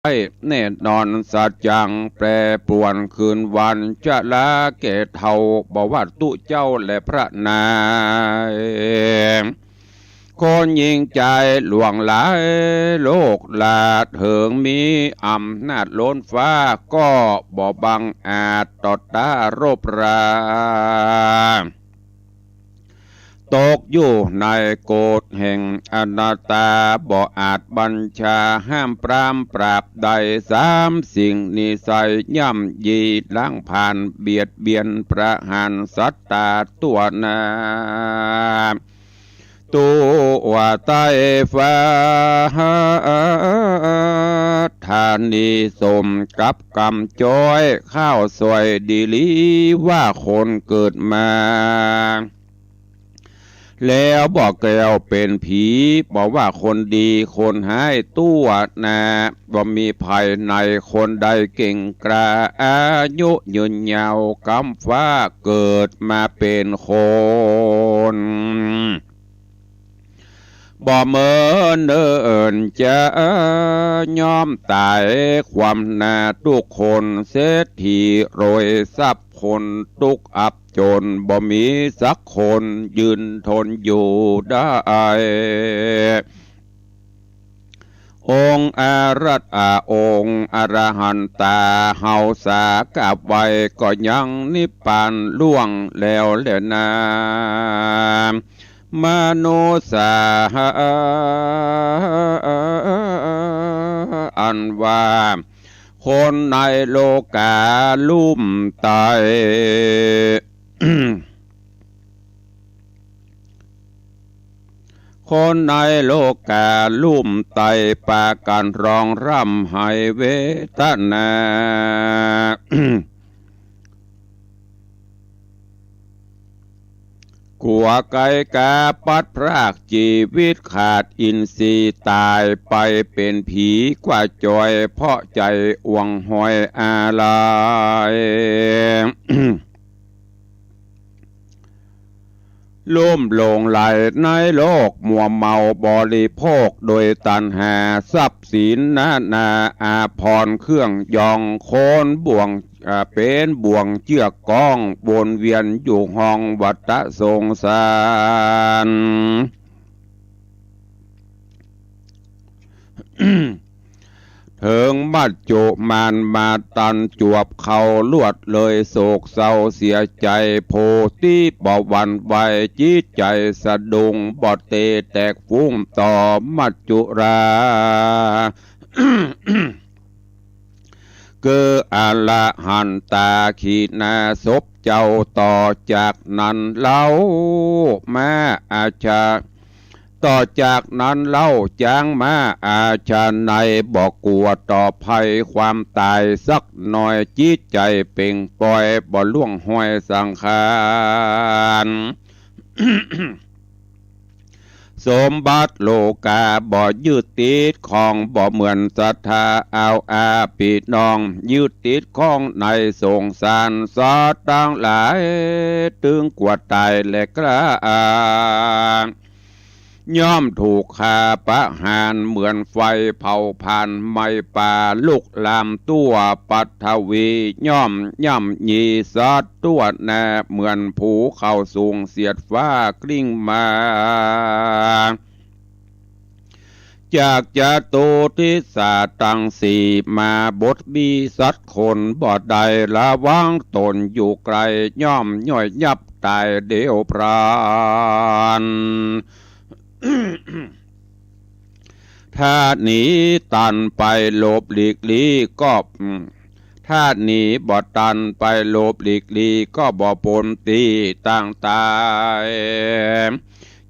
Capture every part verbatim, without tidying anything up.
แน่นอนสัจจัง แปรปรวนคืนวัน ชราแก่เฒ่า บ่ว่าตุ๊เจ้าและพระนาย คนหญิงจายหลวงหลายโลกลา เถิงมีอำนาจล้นฟ้า ก็บ่บังอาจต่อต้านรบรา ตกอยู่ในกฎแห่งอนัตตา บ่อาจบัญชาห้ามปรามปราบได้ สามสิ่งนี้ไส้ย่ำยีล้างผลาญ เบียดเบียนประหารสัตตาทั่วหน้า ทั่วใต้ฟ้า ธานีสมกับกำจ้อย ข้าวสวยดีหลีว่าคนเกิดมา แล้วบ่แกล้วเป๋นผี บ่ว่าคนดีคนฮ้ายทั่วหน้า บ่มีภัยในคนใดเก่งกล้า อายุยืนยาวก้ำฟ้า เกิดมาเป๋นคน บ่เมินเนิ่นจะยอมต๋าย ความหน้าทุกคน เศรษฐีรวยทรัพย์ คนทุกข์อับจน บ่มีสักคนยืนทนอยู่ได้ องค์อารักขาองค์อรหันตา เฮาสากราบไหว้ก็ยังนิพพานล่วงแล้วแลนา มนุษย์สา อันว่า คนในโลกาลุ่มใต้ คนในโลกาลุ่มใต้ ปากั๋นฮ้องร่ำไห้เวทนา กั๋วไกลก๋าปัดพรากจีวิตขาดอินทรีย์ ต๋ายไปเป๋นผีกว่าจอย เพราะใจ๋อ่วงหอยอาลัย ลุ่มหลงไหลในโลกมัวเมาบริโภคโดยตัณหา ทรัพย์สินนานาอาภรณ์เครื่องยอง คนบ่วง อ่า เป๋นบ่วงเจื้อกล้อง วนเวียนอยู่ห้องวัฏสงสาร เถิงมัจจุมานมาตันจวบเข้าลวดเลย โศกเศร้าเสียใจ๋ โพธิบ่หวั่นไหว จิตใจ๋สะดุ้งบ่เตแตกฟุ้งต่อมัจจุรา คืออรหันตาขีณาสพเจ้า ต่อจากนั้นเล่ามาอาชา ต่อจากนั้นเล่าจางมาอาชาไนย บ่กั๋วต่อภัยความต๋ายสักหน่อย จิตใจ๋เป่งป่อย บ่ล่วงห้อยสังขาร สมบัติโลกาบ่ยึดติดข้อง บ่เหมือนศรัทธาเอาอาปี้น้อง ยึดติดข้องในสงสาร สัตว์ตังหลายตึงกั๋วต๋ายแลกล้า ย่อมถูกฆ่าประหาร เหมือนไฟเผาผลาญไหม้ป่า ลุกลามทั่วปฐวี ย่อมย่ำยีสัตว์ทั่วหน้า เหมือนภูเขาสูงเสียดฟ้ากลิ้งมา จากจตุทิศตังสี่ มาบดบี้สัตว์คนบ่ได้ ระวังต๋นอยู่ไกล ย่อมย่อยยับต๋ายเดี่ยวพลัน ถ้าหนีตันไปหลบหลีกลี้ก็ ถ้าหนีบ่ตันไปหลบหลีกลี้ก็บ่ป๊นตี้ตังต๋าย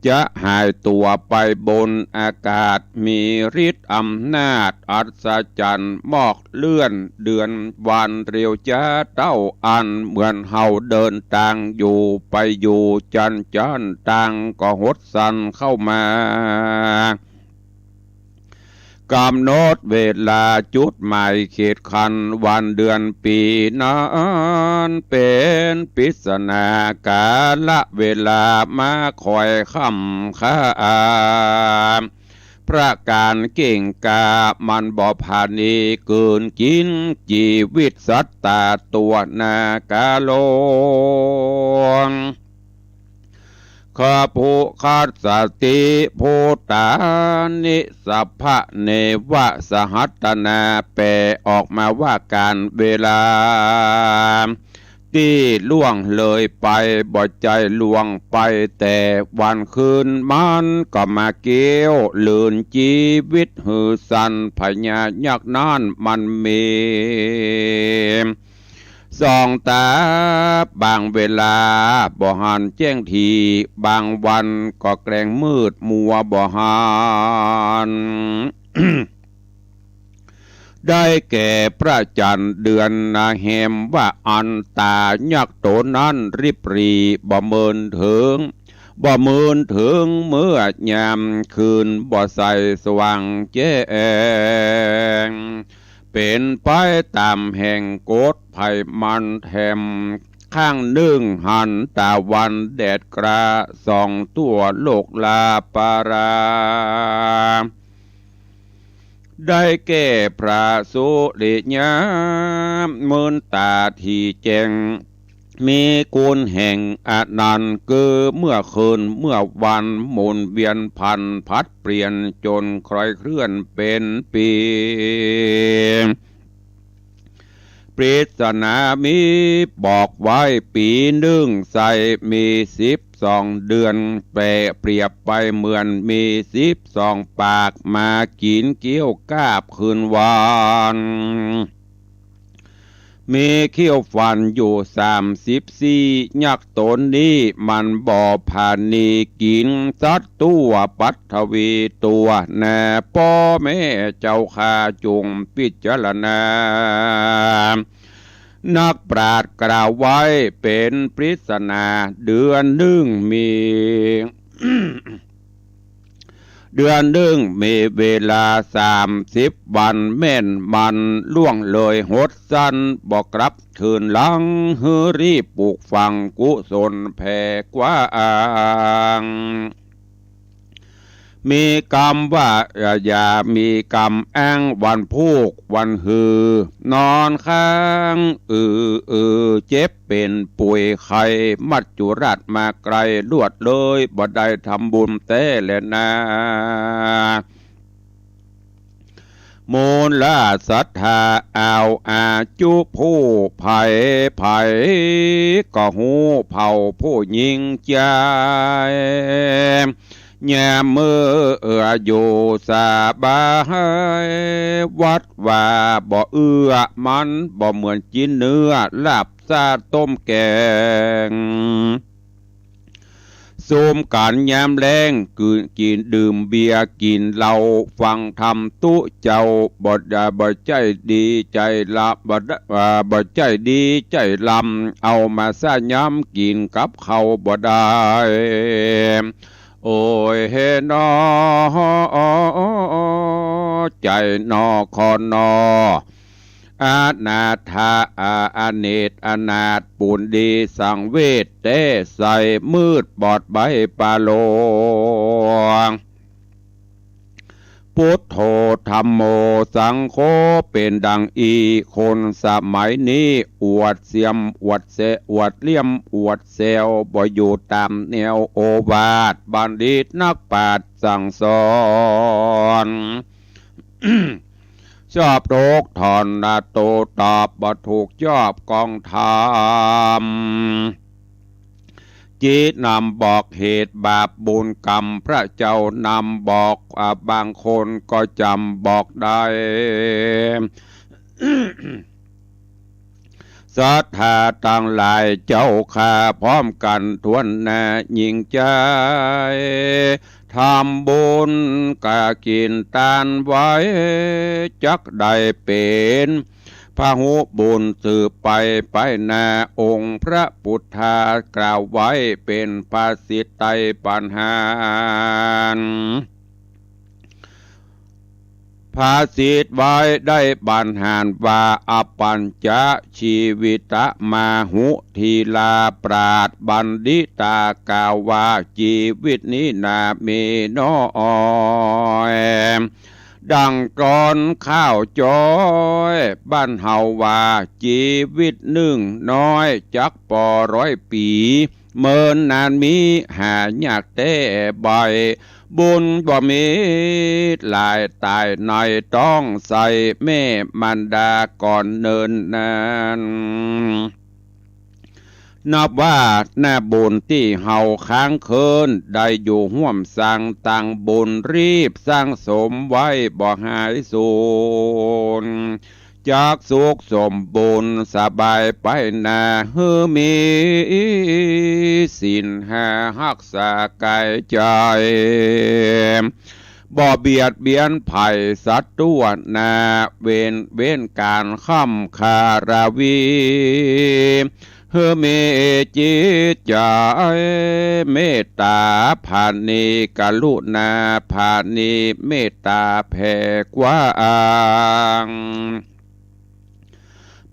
จะหายตั๋วไปบนอากาศ มีฤทธิ์อำนาจอัศจรรย์ มอกเลื่อนเดือนวันเร็วจ๊าเต้าอั้น เหมือนเฮาเดินตางอยู่ ไปอยู่จั๊นจั๊นตางก็หดสั่นเข้ามา ก๋ำหนดเวลาจุดหมายเขตคัน วันเดือนปี๋นั้นเป๋นปริศนา กาละเวลามาคอยค่ำค่า ประก๋านเก่งกล้า มันบ่ผานี เกินกิ๋นจีวิตสัตว์ต๋าตั๋วนาคาลง ขะปุคัสสะติ ภูตานิ สัพพะเนวะ สหัตตนา แปลออกมาว่าก๋านเวลาตี้ล่วงเลยไป บ่ใจ้ล่วงไปแต่วันคืน มันก็มาเกี้ยวเลินจีวิตหื้อสั้น พญายักษ์นั้นมันมี สองต๋า บางเวลาบ่หันแจ้งที บางวันก็แกล้งมืดมัวบ่หัน ได้แก่พระจันทร์เดือนนาแฮมว่าอัน ต๋ายักษ์โตนั้นริบหรี่ บ่เมินเถิง บ่เมินเถิงเมื่อยามคืน บ่ใส่สว่างแจ้ง เป๋นไปต๋ามแห่งกฎไผมันแถม ข้างนึ่งหันตะวันแดดกล้า ส่องตั๋วโลกลาปารา ได้แก่พระสุริยา เมินต๋าตี้แจ้ง มีกุณแห่งอันนั้น คือเมื่อคืนเมื่อวัน หมุนเวียนผันผลัดเปลี่ยน จ๋นคล้อยเคลื่อนเป๋นปี๋ ปริศนามีบอกไว้ ปี๋นึ่งใส่มีสิบสองเดือน แปะเปรียบไปเหมือนมีสิบสองปาก มากิ๋นเกี้ยวกาบคืนวัน มีเขี้ยวฟันอยู่สามสิบสี่ ยักษ์ต๋นนี้มันบ่ผานี กิ๋นสัตว์ตั๋วปัทวีตั๋วนา ป้อแม่เจ้าข้าจงพิจารณา นักปราชญ์กล่าวไว้เป๋นปริศนา เดือนนึ่งมี เดือนนึ่งมีเวลาสามสิบวัน แม่นมันล่วงเลยหดสั้น บ่กลับคืนหลัง หื้อรีบปลูกฝังกุศลแผ่กว้าง มีกำว่าอย่ามีกำอ้าง วันพูกวันหือ นอนค้าง อืออือ เจ็บเป๋นป่วยไข้ มัจจุราชมาไกล ลวดเลยบ่ได้ทำบุญแต๊แลนา มูลศรัทธาเอาอาจุผู้ไผ ไผก็ฮู้เผ่าผู้ยิ่งใจ๋ ยามเมื่ออยู่สบาย วัดว่าบ่เอื้อ มันบ่เหมือนกิ๋นเนื้อ ลาบซาต้มแก๋ง สุมกั๋นยามแลง กิ๋น กิ๋นดื่มเบียร์ กิ๋นเหล้า ฟังธรรมตุ๊เจ้า บ่ได้ บ่ใจ้ดีใจ๋ลำ บ่ได้ อ่า บ่ใจ้ดีใจ๋ลำ เอามาซะยำกิ๋นกับข้าวบ่ได้ โอ้ยเฮนอ ใจ๋นอ คอนอ อนาถา อา อเนกอนาถ ปูนดีสังเวชแต๊ใส มืดบอดใบ้ปาโลง พุทโธ ธัมโม สังโฆ เป๋นดังอี้ คนสมัยนี้ อวดเสียม อวดแส อวดเหลี่ยม อวดแซว บ่อยู่ต๋ามแนวโอวาท บัณฑิตนักปราชญ์สั่งสอน ชอบถูกถอนนะ โต้ตอบบ่ถูกชอบกองธรรม จิตนำบอกเหตุบาปบุญกรรม พระเจ้านำบอก อ่า บางคนก็จ๋ำบอกได้ ศรัทธาตังหลายเจ้าข้า พร้อมกั๋นถ้วนหน้ายิ่งใจ๋ ทำบุญกฐินตานไว้ จักได้เป๋นพาหุบุญสืบไป ไปหน้า องค์พระพุทธากล่าวไว้เป๋นภาษิตไตรปัญหา ภาษิตไว้ได้บัณหารว่า อปัญจชีวิตมาหุฏีรา ปราชญ์บัณฑิตากล่าวว่า จีวิตนี้นามีน้อย ดังกลอนข้าวจ้อยบ้านเฮาว่า จีวิตนึ่งน้อยจักปอร้อยปี๋ เมินนานมีหายากแต๊ใบ บุญบ่มีหลายต๋ายใน ต้องใส่แม่มารดาก่อนเนิ่นนาน นับว่านาบุญตี้เฮาค้างเคิน ได้อยู่ฮ่วมสร้างตังบุญ รีบสร้างสมไว้บ่หายสูญ จักสุขสมบูรณ์สบายไปหน้า หื้อมีศีลห้าฮักษากายใจ๋ บ่เบียดเบียนใผสัตว์ตั๋วหน้า เว้น เว้นก๋านค่ำคาราวี หื้อมีจิตใจ๋เมตต๋าผาณี กรุณาผาณี เมตต๋าแผ่กว้าง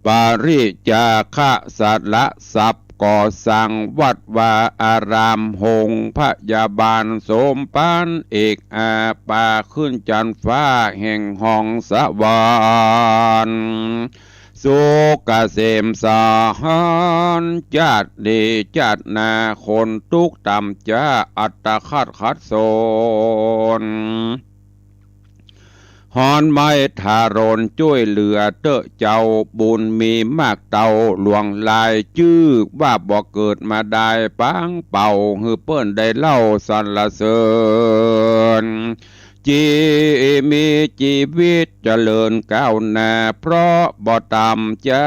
ปริจจาคะสละทรัพย์ ก่อสร้างวัดวาอาราม โฮงพยาบาลสมปัน เอกอาปาขึ้นจันทร์ฟ้า แห่งห้องสวรรค์ สุขเกษมสาร จาตินี้จาติหน้า คนตุ๊กข์ต่ำจ๊า อัตคัดขัดสน ฮ้อนไม้ทารนจ้วยเหลือเต๊อะเจ้า บุญมีมากเต้าหลวงหลาย จื้อว่าบ่เกิดมาได้ปางเป่า หื้อเปิ้นได้เล่าสรรเสริญ จีมีจีวิตเจริญก้าวหน้า เพราะบ่ต่ำจ๊า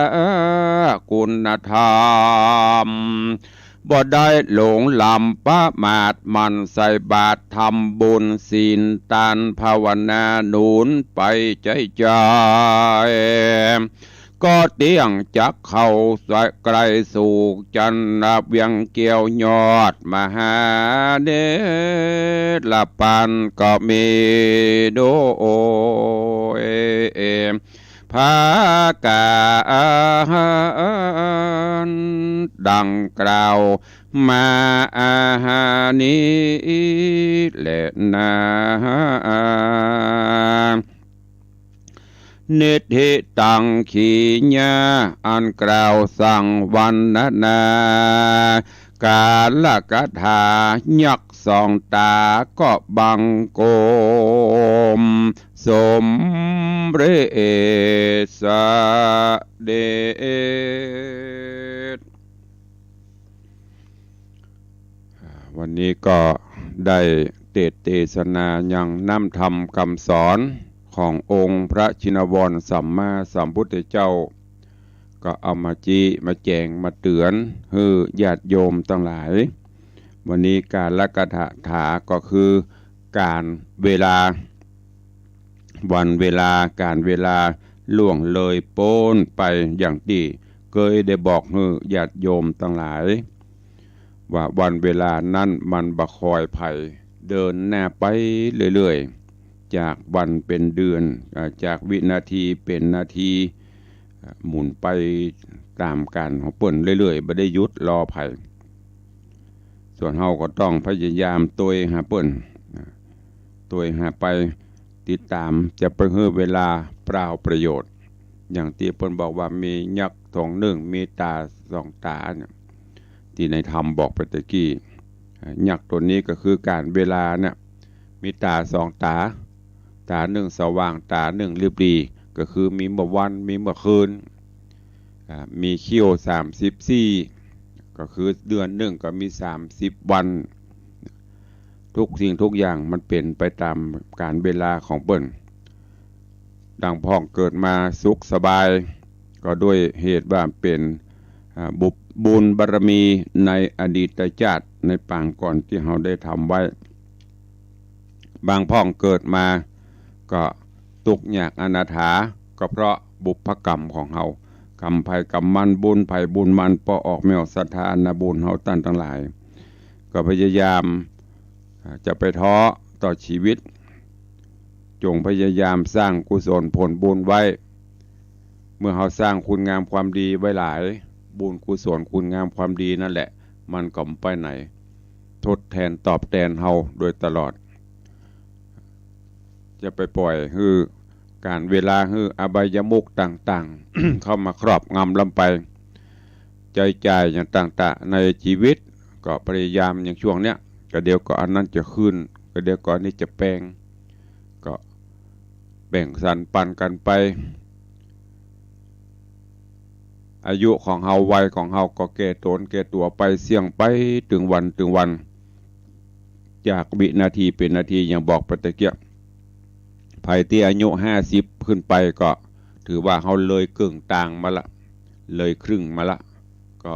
คุณธรรม บ่ได้หลงลำประมาท หมั่นใส่บาตรทำบุญศีลตานภาวนา หนุนไปใจ๊ใจ๋ ก็เตี้ยงจักเข้าใกล้สู่จันทร์เวียงแก้วยอดมหาเนรปานก็มีโดย ผากาอันดังกล่าวมานี้แลนา นิทธิตัง ขีญา อันกล่าวสรรเสริญวรรณนา กาลกถา ยักษ์สองต๋าก็บังคมสมเร็จเสด็จ วันนี้ก็ได้เตสน์เตสนายังน้ำธรรมกำสอนขององค์พระชินวรสัมมาสัมพุทธเจ้า ก็เอามาจี้มาแจ๋งมาเตื๋อนหื้อญาติโยมตังหลาย วันนี้กาลกถาก็คือก๋านเวลา วันเวลา ก๋านเวลาล่วงเลยป๊นไป อย่างตี้เกยได้บอกหื้อญาติโยมตังหลาย ว่าวันเวลานั้นมันบ่คอยใผ เดินหน้าไปเรื่อยๆ จากวันเป๋นเดือน อ่า จากวินาทีเป๋นนาที อ่า หมุนไปต๋ามก๋านของเปิ้นเรื่อยๆ บ่ได้หยุดรอใผ ส่วนเฮาก็ต้องพยายามตวยหาเปิ้น อ่า ตวยหาไป ติดต๋าม จะไปหื้อเวลาเปล่าประโยชน์ อย่างตี้เปิ้นบอกว่ามียักษ์ต๋นนึ่งมีต๋าสองต๋าเนี่ย ตี้ในธรรมบอกไปตะกี้ ยักษ์ต๋นนี้ก็คือก๋านเวลาเนี่ย มีต๋าสองต๋า ต๋านึ่งสว่าง ต๋านึ่งริบหรี่ ก็คือมีเมื่อวัน มีเมื่อคืน อ่า มีเขี้ยวสามสิบสี่ ก็คือเดือนนึ่งก็มีสามสิบวัน ทุกสิ่งทุกอย่างมันเป๋นไปต๋ามก๋านเวลาของเปิ้น ดังพ่องเกิดมาสุขสบาย ก็ด้วยเหตุว่าเป๋น อ่า บุญ บุญบารมีในอดีตจาติในปางก่อนตี้เฮาได้ทำไว้ บางพ่องเกิดมาก็ตุ๊กข์ยากอนาถา ก็เพราะบุพกรรมของเฮา กรรมใผกรรมมัน บุญใผบุญมัน ปอออกแม่ออกศรัทธานาบุญเฮาต้านตังหลาย ก็พยายาม อ่า จะไปท้อต่อชีวิต จงพยายามสร้างกุศลผลบุญไว้ เมื่อเฮาสร้างคุณงามความดีไว้หลาย บุญกุศลคุณงามความดีนั่นแหละ มันก็ไปไหน ทดแทนตอบแทนเฮาโดยตลอด จะไปปล่อยหื้อก๋านเวลา หื้ออบายมุขต่างๆ เข้ามาครอบงำลำไป ใจ๊จ่ายอย่างต่างๆ ในชีวิต ก็พยายามอย่างช่วงเนี้ย ก็เดี๋ยวก็อันนั้นจะขึ้น ก็เดี๋ยวก็อันนี้จะแปง ก็แบ่งสรรปันกั๋นไป อายุของเฮา วัยของเฮาก็แก่ต๋นแก่ตั๋วไป เสี้ยงไป ตึงวันตึงวัน จากวินาทีเป๋นนาที อย่างบอกไปตะเกียะ ใผตี้อายุห้าสิบขึ้นไปก็ถือว่าเฮาเลยเกิ่งตางมาละ เลยครึ่งมาละ ก็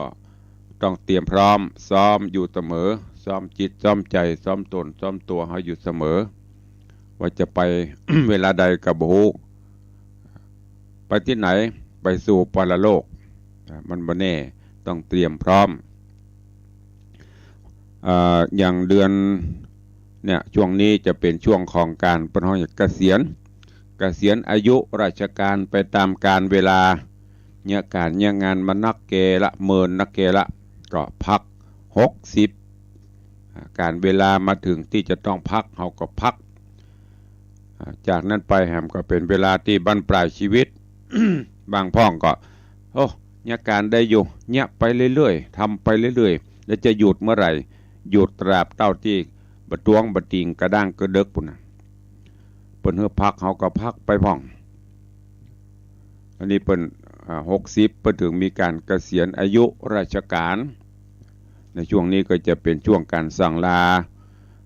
ต้องเตรียมพร้อม ซ้อมอยู่เสมอ ซ้อมจิตซ้อมใจ๋ ซ้อมต๋นซ้อมตั๋วเฮาอยู่เสมอ ว่าจะไป เวลาใดก็บ่ฮู้ ไปตี้ไหน ไปสู่ปรโลก อ่า มันบ่แน่ ต้องเตรียมพร้อม อ่า อย่างเดือนเนี่ย ช่วงนี้จะเป๋นช่วงของก๋านเปิ้นฮ้องเกษียณ เกษียณอายุราชการไปต๋ามกาลเวลา เยียะก๋านเยียะงานมานักแก่ละ เมินนักแก่ละ ก็พักหกสิบ อ่า ก๋านเวลามาเถิงตี้จะต้องพัก เฮาก็พัก อ่า จากนั้นไปแหมก็เป๋นเวลาตี้บั้นปลายชีวิต บางพ่องก็ โอ้ เยียะก๋านได้อยู่ เยียะไปเรื่อยๆ ทำไปเรื่อยๆ แล้วจะหยุดเมื่อไหร่ หยุดตราบเต้าตี้บ่ตวงบ่ติง กระด้างกระเดิกปู้นน่ะ เปิ้นหื้อพัก เฮาก็พักไปพ่อง อันนี้เปิ้น อ่า หกสิบ เปิ้นเถิงมีก๋านเกษียณอายุราชการ ในช่วงนี้ก็จะเป๋นช่วงก๋านสั่งลา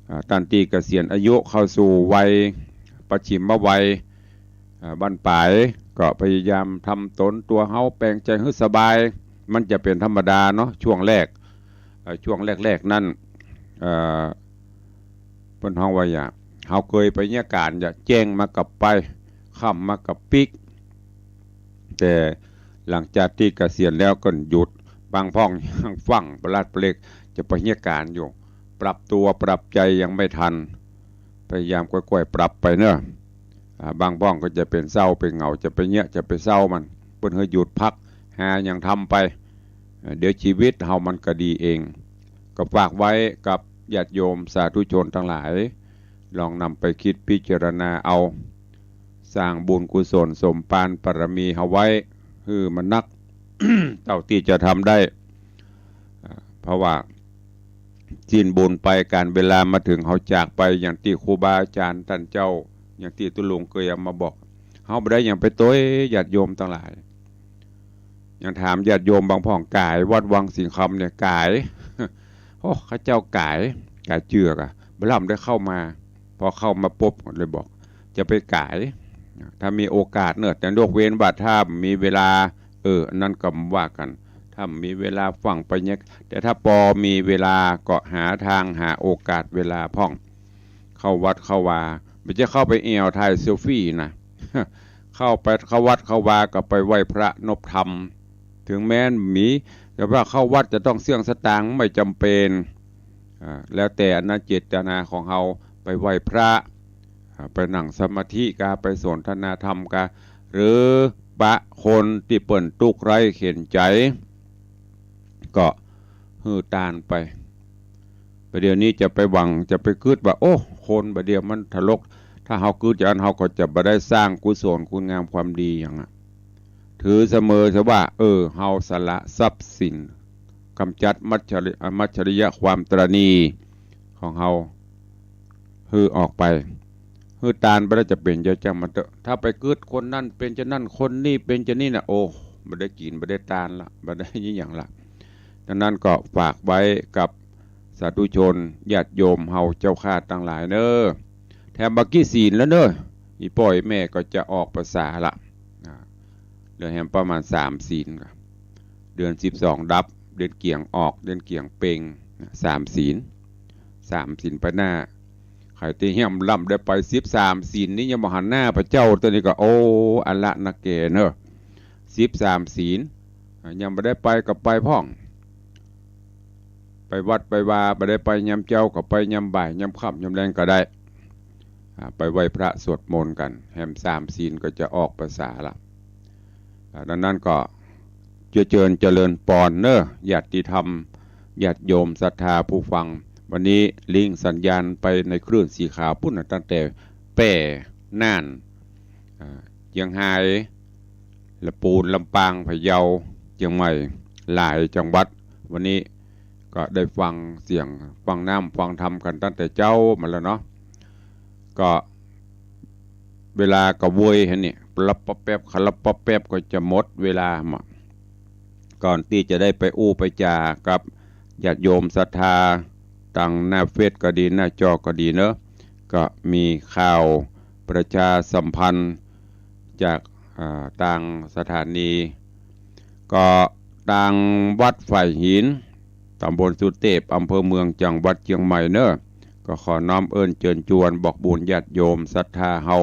อ่า ต้านตี้เกษียณอายุเข้าสู่วัยปัจฉิมวัย อ่า บั้นปลาย ก็พยายามทำต๋นตั๋วเฮาแป๋งใจ๋หื้อสบาย มันจะเป๋นธรรมดาเนาะ ช่วงแรก อ่า ช่วงแรกๆ นั้น เอ่อ เปิ้นฮ้องว่าหยัง เฮาเกยไปเยียะก๋านหยัง แจ้งมาก็ไป ค่ำมาก็ปิ๊ก แต่หลังจากตี้เกษียณแล้วก็หยุด บางพ่องยังฟั่งปะลัดปะเล็ก จะไปเยียะก๋านอยู่ ปรับตั๋วปรับใจ๋ยังไม่ทัน พยายามก้อยๆ ปรับไปเนาะ อ่า บางพ่องก็จะเป๋นเศร้าเป๋นเหงา จะไปเยียะจะไปเซามัน เปิ้นหื้อหยุดพัก หาหยังทำไป อ่า เดี๋ยวชีวิตเฮามันก็ดีเอง ก็ฝากไว้กับญาติโยมสาธุชนตังหลาย ลองนำไปกึ๊ดพิจารณาเอา สร้างบุญกุศลสมภารบารมีเฮาไว้ หื้อมันนัก เต้าตี้จะทำได้ อ่า เพราะว่าสิ้นบุญไป ก๋านเวลามาเถิงเฮาจากไป อย่างตี้ครูบาอาจ๋ารย์ต้านเจ้า อย่างตี้ตุ๊ลุงเกยเอามาบอก เฮาบ่ได้หยังไปตวยญาติโยมตังหลาย ยังถามญาติโยมบางพ่อง ก๋ายวัดวังสิงห์คำเนี่ย ก๋าย โอ้ ข้าเจ้าก๋าย ก๋ายเจื้อก่ะ บ่ล้ำได้เข้ามา พอเข้ามาปุ๊บเลยบอก จะไปก๋าย ถ้ามีโอกาสเนาะ แต่ยกเว้นว่าถ้ามีเวลา เออ อันนั้นก็ว่ากั๋น ถ้ามีเวลาฟั่งไปเนี่ย แต่ถ้าปอมีเวลาก็หาตางหาโอกาสเวลาพ่อง เข้าวัดเข้าวา บ่ใจ้เข้าไปแอ่วถ่ายเซลฟี่นะ เข้าไปเข้าวัดเข้าวาก็ไปไหว้พระนบธรรม เถิงแม้นมี แต่ว่าเข้าวัดจะต้องเสี้ยงสตางค์ไม่จำเป๋น อ่า แล้วแต่อันนั้นเจตนาของเฮา ไปไหว้พระ อ่า ไปนั่งสมาธิกา ไปสนทนาธรรมกา หรือปะคนตี้เปิ้นตุ๊กข์ไร้เข็ญใจ๋ ก็หื้อตานไป บ่าเดี่ยวนี้จะไปหวัง จะไปกึ๊ดว่า โอ้ คนบ่าเดี่ยวมันถลก ถ้าเฮากึ๊ดอย่างนั้น เฮาก็จะบ่ได้สร้างกุศลคุณงามความดีหยังอะ ถือเสมอซะว่า เออ เฮาสละทรัพย์สิน กำจัดมัจฉริ- อ่า มัจฉริยะความตระหนี่ของเฮา หื้อออกไป หื้อตานไปแล้วจะเป๋นจะจั่งมันเต๊อะ ถ้าไปกึ๊ดคนนั้นเป๋นจะนั้น คนนี้เป๋นจะนี้น่ะ โอ้ บ่ได้กิ๋น บ่ได้ตานละ บ่ได้หยังละ ดังนั้นก็ฝากไว้กับสาธุชนญาติโยมเฮาเจ้าข้าตังหลายเนาะ แถมบ่ากี้ศีลแล้วเนาะ อี่ป้ออี่แม่ก็จะออกพรรษาละ อ่า เหลือแหมประมาณสามศีลก่ะ เดือนสิบสองดับ เดือนเกี๋ยงออก เดือนเกี๋ยงเปง นะ สามศีล สามศีลไปหน้า ใผตี้เหียมล้ำได้ไปสิบสามศีลนี่ยังบ่หันหน้าพระเจ้า ต๋อนนี้ก็ โอ้ อันละนักแก่เนาะ สิบสามศีล อ่า ยังบ่ได้ไปก็ไปพ่อง ไปวัดไปวา บ่ได้ไปยามเจ๊าก็ไปยามบ่าย ยามค่ำ ยามแลงก็ได้ อ่า ไปไหว้พระสวดมนต์กั๋น แหมสามศีลก็จะออกพรรษาละ อ่า ดังนั้นก็เจื้อเจิญเจริญปอนเน่อ ญาติธรรม ญาติโยมศรัทธาผู้ฟัง วันนี้ลิงก์สัญญาณไปในคลื่นสีขาวปู๊นน่ะ ตั้งแต่แป้ น่าน อ่า เจียงฮาย ละปูน ลำปาง พะเยา เจียงใหม่ หลายจังหวัด วันนี้ก็ได้ฟังเสียง ฟังน้ำ ฟังธรรมกั๋นตั้งแต่เจ๊ามาแล้วเนาะ ก็เวลาก็เวยหั้นนี่ ปะลับปะแป๊บ ขะลับปะแป๊บ ก็จะหมดเวลามา ก่อนตี้จะได้ไปอู้ไปจ๋ากับญาติโยมศรัทธา ตางหน้าเฟซก็ดี หน้าจอก็ดีเนาะ ก็มีข่าวประชาสัมพันธ์จาก อ่า ตางสถานี ก็ตางวัดฝายหิน ตำบลสุเตพ อำเภอเมือง จังหวัดเจียงใหม่เนาะ ก็ขอน้อมเอิ้นเจิญจวนบอกบุญญาติโยมศรัทธาเฮา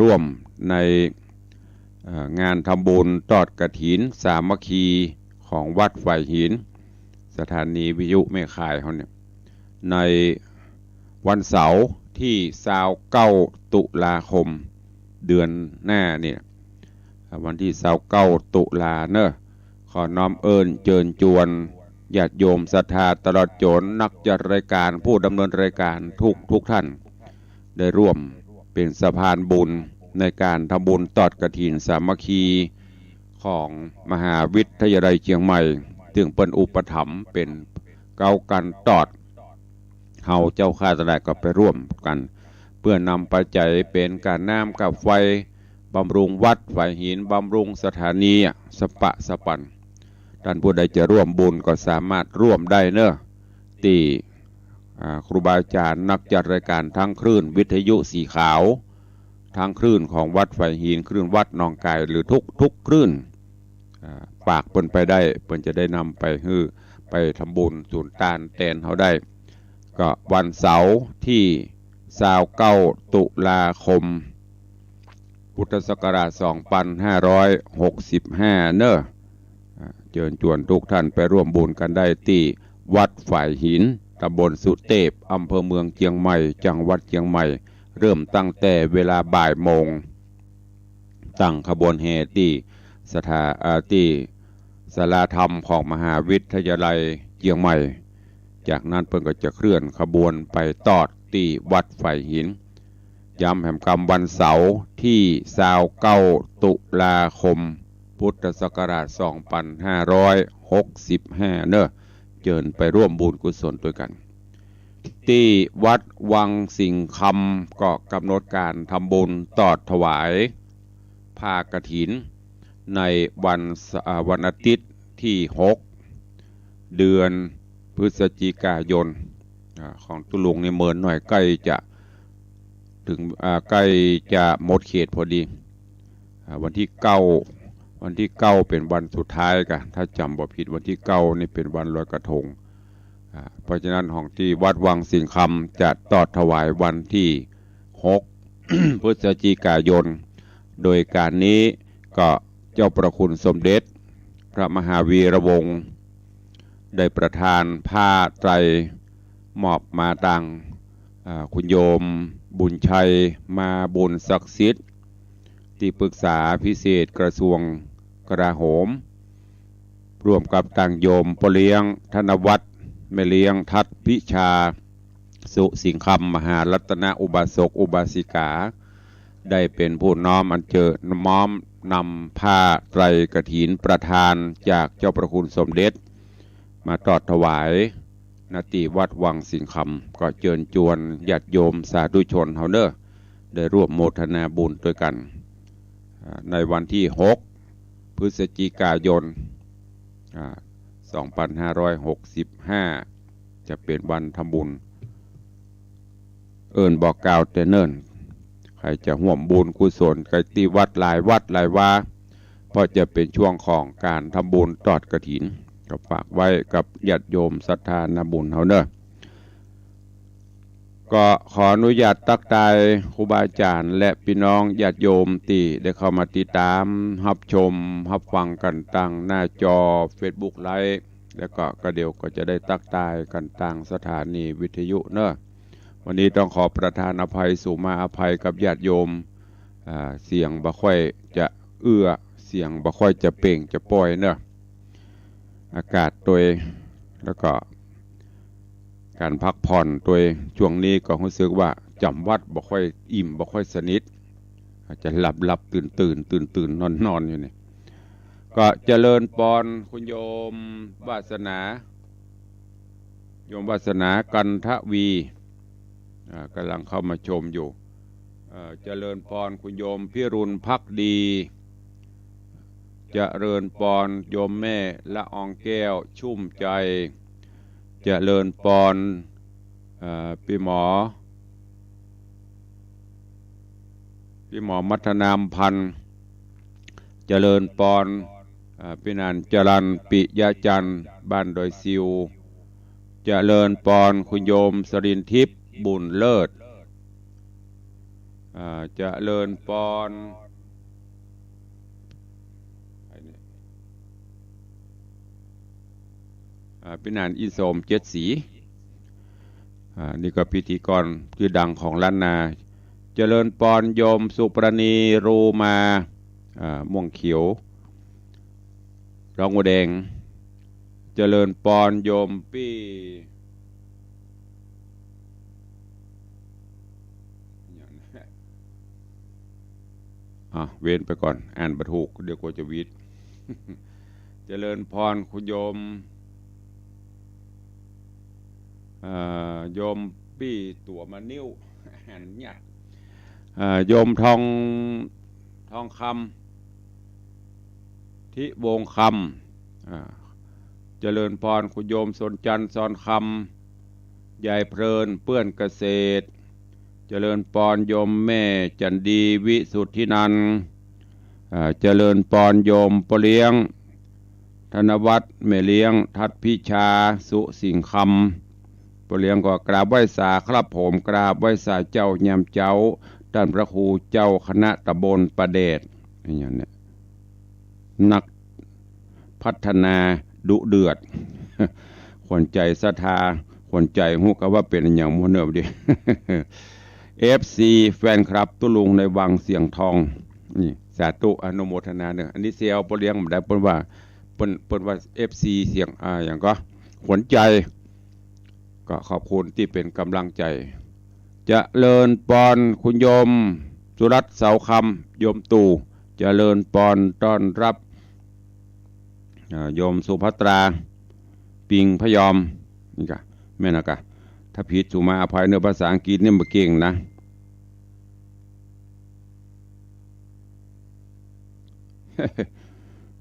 ร่วมใน เอ่อ งานทำบุญตอดกฐินสามัคคีของวัดฝายหิน สถานีวิทยุแม่ข่ายเฮาเนี่ย ในวันเสาร์ตี้ซาวเก้าตุลาคม เดือนหน้าเนี่ย วันตี้ซาวเก้าตุลาเนาะ ขอน้อมเอิ้นเจิญจวนญาติโยมศรัทธา ตลอดจ๋นนักจัดรายการ ผู้ดำเนินรายการทุกทุกท่าน ได้ร่วมเป๋นสะพานบุญในก๋านทำบุญตอดกฐินสามัคคีของมหาวิทยาลัยเจียงใหม่ ซึ่งเปิ้นอุปถัมภ์เป๋นเก๊าก๋านตอด เฮาเจ้าข้าตังหลายก็ไปร่วมกั๋น เปื้อนำปัจจัยเป๋นก๋าน้ำก๋าไฟ บำรุงวัดฝายหิน บำรุงสถานีอะ สะปะสะปัน ต้านผู้ใดจะร่วมบุญก็สามารถร่วมได้เนาะ ตี้ อ่า ครูบาอาจ๋ารย์นักจัดรายการตางคลื่นวิทยุสีขาว ตางคลื่นของวัดฝายหิน คลื่นวัดหนองก๋าย หรือทุกๆ คลื่น อ่า ฝากเปิ้นไปได้ เปิ้นจะได้นำไปหื้อ ไปทำบุญสูนตานแตนเฮาได้ ก็วันเสาร์ตี้ซาวเก้าตุลาคม พุทธศักราชสองปันห้าร้อยหกสิบห้าเนาะ อ่า เจิญจวนทุกท่านไปร่วมบุญกั๋นได้ตี้วัดฝายหิน ตำบลสุเตพ อำเภอเมืองเจียงใหม่ จังหวัดเจียงใหม่ เริ่มตั้งแต่เวลาบ่ายโมง ตั้งขบวนแห่ตี้สถา อ่า ตี้ศาลาธรรมของมหาวิทยาลัยเจียงใหม่ จากนั้นเปิ้นก็จะเคลื่อนขบวนไปตอดตี้วัดฝายหิน ย้ำแหมกำ วันเสาร์ตี้ซาวเก้าตุลาคม พุทธศักราชสองปันห้าร้อยหกสิบห้าเนาะ เจิญไปร่วมบุญกุศลตวยกั๋น ตี้วัดวังสิงห์คำก็กำหนดก๋านทำบุญตอดถวายผ้ากฐิน ในวันส- อ่า วันอาทิตย์ตี้หก เดือนพฤศจิกายน อ่า ของตุ๊ลุงนี่เมินหน่อย ใก้จะเถิง อ่า ใก้จะหมดเขตพอดี อ่า วันตี้เก้า วันตี้เก้าเป๋นวันสุดท้ายก่ะ ถ้าจ๋ำบ่ผิดวันตี้เก้านี่เป๋นวันลอยกระทง อ่า เพราะฉะนั้นของตี้วัดวังสิงห์คำจะตอดถวายวันตี้หก พฤศจิกายน โดยก๋านนี้ก็เจ้าพระคุณสมเด็จพระมหาวีระวงศ์ ได้ประทานผ้าไตรมอบมาตาง อ่า คุณโยมบุญชัย มาบุญศักดิ์สิทธิ์ ตี้ปรึกษาพิเศษกระทรวงกลาโหม ร่วมกับตางโยมป้อเลี้ยงธนวัฒน์ แม่เลี้ยงทัศน์พิชา สุสิงห์คำ มหารัตนอุบาสกอุบาสิกา ได้เป๋นผู้น้อมอัญเจิญ น้อมนำผ้าไตรกฐินประทานจากเจ้าพระคุณสมเด็จ มาตอดถวาย ณ ตี้วัดวังสิงห์คำ ก็เจิญจวนญาติโยมสาธุชนเฮาเนาะ ได้ร่วมโมทนาบุญตวยกั๋น อ่า ในวันตี้หก พฤศจิกายน อ่า สองปันห้าร้อยหกสิบห้า จะเป๋นวันทำบุญ เอิ้นบอกกล่าวแต่เนิ่น ใผจะฮ่วมบุญกุศลกั๋นตี้วัดหลายวัดหลายวา เพราะจะเป๋นช่วงของก๋านทำบุญตอดกฐิน ก็ฝากไว้กับญาติโยมศรัทธานาบุญเฮาเนาะ ก็ขออนุญาตตั๊กตายครูบาอาจ๋ารย์และปี้น้องญาติโยมตี้ได้เข้ามาติดต๋าม ฮับชม ฮับฟังกั๋นตางหน้าจอเฟซบุ๊กไลฟ์ แล้วก็ ก็เดี๋ยวก็จะได้ตั๊กตายกั๋นตางสถานีวิทยุเนาะ วันนี้ต้องขอประทานอภัย สุมาอภัยกับญาติโยม อ่า เสียงบ่ค่อยจะเอื้อ เสียงบ่ค่อยจะเปล่งจะป่อยเนาะ อากาศตวย แล้วก็ ก๋านพักผ่อนตวย ช่วงนี้ก็ฮู้สึกว่าจ๋ำวัดบ่ค่อยอิ่มบ่ค่อยสนิท อาจจะหลับๆ ตื่นๆ ตื่นๆ นอนๆ อยู่นี่ ก็เจริญปอนคุณโยมวาสนา โยมวาสนา กันทวี อ่า กำลังเข้ามาชมอยู่ เอ่อ เจริญปอนคุณโยมพิรุณภักดี เจริญปอนโยมแม่ละอองแก้วชุ่มใจ เจริญปอน เอ่อ ปี้หมอ ปี้หมอมัทนามพันธ์ เจริญปอน เอ่อ ปี้หนานจรัญ ปิยะจันทร์ บ้านดอยซิว เจริญปอนคุณโยมสรินทิพย์บุญเลิศ อ่า เจริญปอน อ่า ปี้หนานอินสมเจ็ดสี อ่า นี่ก็พิธีกรชื่อดังของล้านนา เจริญปอนโยมสุปราณี รูมา อ่า ม่วงเขียว ร้องหัวแดง เจริญปอนโยมปี้ อ่ะ เว้นไปก่อน อ่านบ่ถูก เดี๋ยวกลัวจะวีด เจริญปอนคุณโยม เอ่อ โยมปี้ตั๋วมานิ้ว อ่านยาก เอ่อ โยมทอง ทองคำ ทิวงศ์คำ อ่า เจริญปอนคุณโยมสนจันทร์ ซอนคำ ยายเพลิน เปื้อนเกษตร เจริญปอนโยมแม่จันดี วิสุทธินันท์ อ่า เจริญปอนโยมป้อเลี้ยง ธนวัฒน์ แม่เลี้ยง ทัดพิชา สุสิงห์คำ ป้อเลี้ยงก็กราบไหว้สาครับผม กราบไหว้สาเจ้ายามเจ๊า ต้านพระครูเจ้าคณะตำบลป่าแดด อย่างเนี้ย นักพัฒนาดุเดือด ขวัญใจศรัทธา ขวัญใจฮู้กาว่าเป๋นอะหยังมัวเนิบดี เอฟซี แฟนคลับตุ๊ลุงในวังเสียงทอง นี่ สาธุอนุโมทนาเนาะ อันนี้แซวป้อเลี้ยงบ่ได้ เปิ้นว่า เปิ้น เปิ้นว่า เอฟซี เสียง อ่า อย่างก็ ขวัญใจ ก็ขอบคุณตี้เป๋นก๋ำลังใจ๋ เจริญปอนคุณโยมสุรัตน์ เสาคำ โยมตู่ เจริญปอนต้อนฮับ อ่า โยมสุภัตรา ปิงพยอม นี่กะ แม่นนะกะ ถ้าผิดสุมาอภัยเนาะ ภาษาอังกฤษนี่บ่เก่งนะ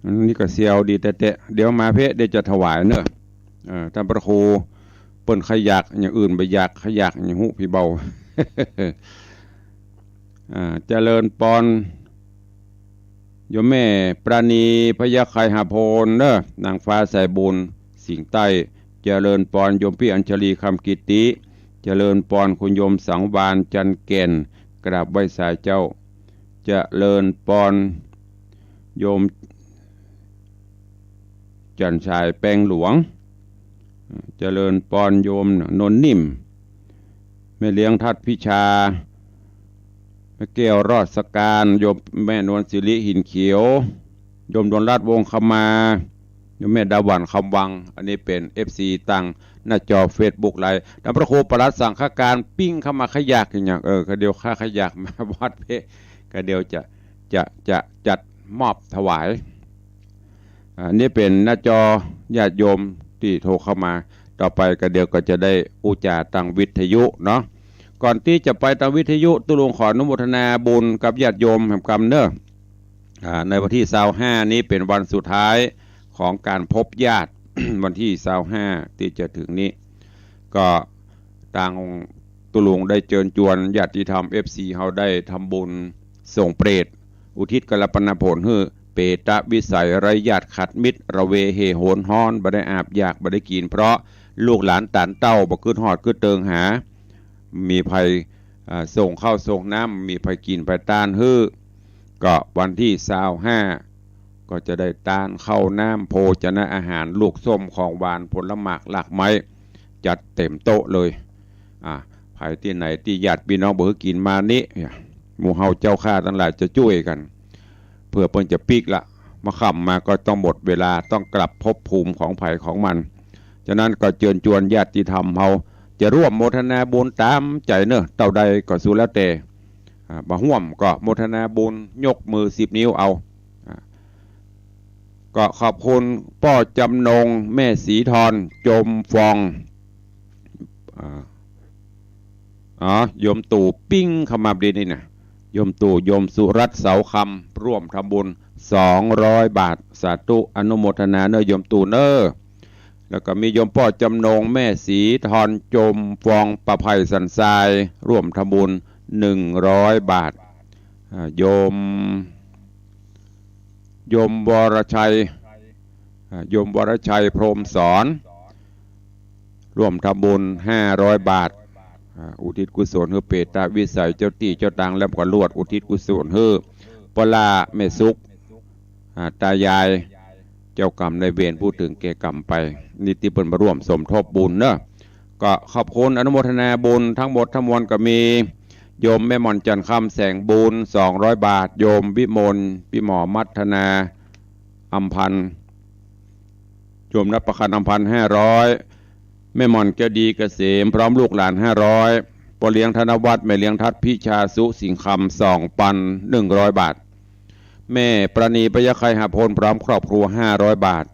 อันนี้ก็แซวดีแต๊ๆ เดี๋ยวมาเป๊ะ เดี๋ยวจะถวายเนาะ เอ่อ ต้านพระครู เปิ้นใค่อยากอย่างอื่นบ่อยาก ใค่อยากอย่างฮู้ผีเบา อ่า เจริญปอน โยมแม่ปราณี พยาไคหาโพนเนาะ นางฟ้าสายบุญ สิงห์ใต้ เจริญปอนโยมปี้อัญชลี คำกิตติ เจริญปอนคุณโยมสังวาล จันทร์แก่น กราบไหว้สาเจ้า เจริญปอนโยม จันทร์ฉาย แปงหลวง เจริญปอนโยมนนท์นิ่ม แม่เลี้ยงทัดพิชา แม่แก้วรอดสการ โยมแม่นวลสิริ หินเขียว โยมดวงรัตน์ วงศ์คำมา โยมแม่ดาหวัน คำวัง อันนี้เป๋น เอฟซี ตางหน้าจอเฟซบุ๊กไลฟ์ ต้านพระครูปลัดสังฆการปิ้งเข้ามา ใค่อยากอย่าง เออ ก็เดี๋ยวข้าใค่อยากมาวัดเป๊ะ ก็เดี๋ยวจะ จะ จะจัดมอบถวาย อ่า นี่เป๋นหน้าจอญาติโยมตี้โทรเข้ามา ต่อไปก็เดี๋ยวก็จะได้อู้จ๋าตางวิทยุเนาะ ก่อนตี้จะไปตางวิทยุ ตุ๊ลุงขออนุโมทนาบุญกับญาติโยมแหมกำเนาะ อ่า ในวันตี้ซาวห้านี้เป๋นวันสุดท้ายของก๋านพบญาติ วันตี้ซาวห้าตี้จะเถิงนี้ ก็ตางตุ๊ลุงได้เจิญจวนญาติธรรม เอฟซี เฮาได้ทำบุญส่งเปรต อุทิศกัลปนาผลหื้อเปรตวิสัย ไร้ญาติขาดมิตร ระเวเห่อหนฮ้อน บ่ได้อาบอยาก บ่ได้กิ๋น เพราะลูกหลานตานเต้า บ่กึ๊ดฮอดกึ๊ดเติงหา มีใผ อ่า ส่งข้าวส่งน้ำ มีใผกิ๋นใผตานหื้อ ก็วันตี้ซาวห้า ก็จะได้ตานข้าวน้ำ โภชนะอาหาร ลูกส้ม ของหวาน ผลหมาก หลากไม้ จัดเต๋มโต๊ะเลย อ่า ใผตี้ไหนตี้ญาติปี้น้องบ่หื้อกิ๋นมานี้ หมู่เฮาเจ้าข้าตังหลายจะจ้วยกั๋น เผื่อเปิ้นจะปิ๊กละ บ่าค่ำมาก็ต้องหมดเวลา ต้องกลับภพภูมิของใผของมัน ฉะนั้นก็เจิญจวนญาติธรรมเฮา จะร่วมโมทนาบุญต๋ามใจ๋เนาะ เต้าใดก็สุดแล้วแต่ อ่า บ่าฮ่วมก็โมทนาบุญ ยกมือสิบนิ้วเอา อ่า ก็ขอบคุณป้อจำนง แม่ศรีทร จมฟอง อ่า อ๋อ โยมตู่ปิ๊งเข้ามาพอดีนี่นะ โยมตู่ โยมสุรัตน์ เสาคำ ร่วมทำบุญ สองร้อยบาท สาธุ อนุโมทนาเนาะ โยมตู่เนาะ แล้วก็มีโยมป้อจำนง แม่ศรีทร จมฟอง ป้าไพสันทราย ร่วมทำบุญ หนึ่งร้อยบาท อ่า โยม โยมวรชัย อ่า โยมวรชัย พรหมสอน ร่วมทำบุญ ห้าร้อยบาท อ่า อุทิศกุศลหื้อเปรตวิสัยเจ้าตี้เจ้าตาง แล้วก็ลวดอุทิศกุศลหื้อป้อหล้า แม่สุข อ่า ตายาย เจ้ากรรมนายเวรผู้ถึงแก่กรรมไป นี่ตี้เปิ้นมาร่วมสมทบบุญเนาะ ก็ขอบคุณอนุโมทนาบุญทั้งหมดทั้งมวลก็มี โยมแม่หม่อนจันทร์คำ แสงบุญ สองร้อยบาท โยมวิมล พี่หมอมัทนา อำพันธ์ โยมนภคันธ์ อำพันธ์ ห้าร้อย แม่หม่อนแก้วดีเกษม พร้อมลูกหลาน ห้าร้อย ป้อเลี้ยงธนวัฒน์ แม่เลี้ยงทัด พิชาสุสิงห์คำ สองปัน หนึ่งร้อยบาท แม่ปราณี พยัคฆไคหพล พร้อมครอบครัว ห้าร้อยบาท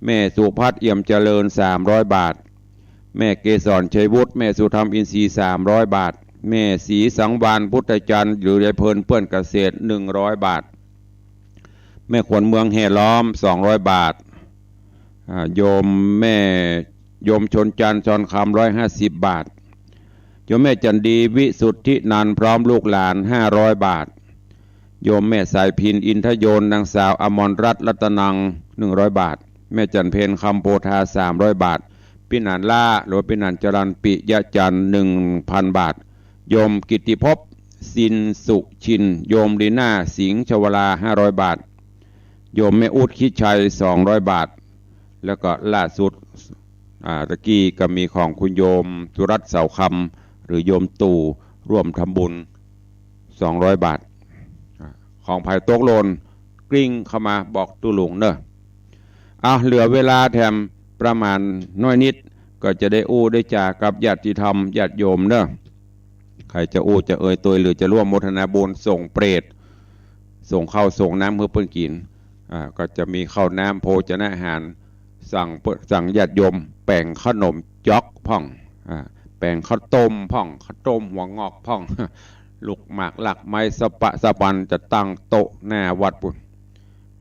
แม่สุพัฒน์ เอี่ยมเจริญ สามร้อยบาท แม่เกสร ชัยวุฒิ แม่สุธรรม อินทรีย์ สามร้อยบาท แม่ศรีสังวาลย์ พุทธจันทร์ หรือยายเพลิน เปื้อนเกษตร หนึ่งร้อยบาท แม่ขวัญเมือง แห่ล้อม สองร้อยบาท อ่า โยมแม่ โยมชนจันทร์ ชอนคำ ร้อยห้าสิบบาท โยมแม่จันดี วิสุทธินันท์ พร้อมลูกหลาน ห้าร้อยบาท โยมแม่สายพิน อินทยนต์ นางสาวอมรรัตน์ รัตนัง หนึ่งร้อยบาท แม่จันเพ็ญ คำโพธา สามร้อยบาท ปี้หนานล้า หรือว่าปี้หนานจรัญ ปิยะจันทร์ หนึ่งพันบาท โยมกิตติภพ สินสุชิน โยมลีน่า สิงห์ชวลา ห้าร้อยบาท โยมแม่อุ๊ด คิดชัย สองร้อยบาท แล้วก็ล่าสุด อ่า ตะกี้ก็มีของคุณโยมสุรัตน์ เสาคำ หรือโยมตู่ ร่วมทำบุญ สองร้อยบาท อ่า ของใผตกหล่นกริ่งเข้ามาบอกตุ๊ลุงเนาะ อ่ะ เหลือเวลาแถมประมาณน้อยนิด ก็จะได้อู้ได้จากับญาติธรรมญาติโยมเนาะ ใผจะอู้จะเอ่ยตวย หรือจะร่วมโมทนาบุญส่งเปรต ส่งข้าวส่งน้ำหื้อเปิ้นกิ๋น อ่า ก็จะมีข้าวน้ำโภชนาหาร สั่งเปิ้น สั่งญาติโยมแป๋งขนมจ๊อกพ่อง อ่า แป๋งข้าวต้มพ่อง ข้าวต้มหัวงอกพ่อง ลูกหมากหลากไม้สะปะสะปัน จะตั้งโต๊ะหน้าวัดปู๊น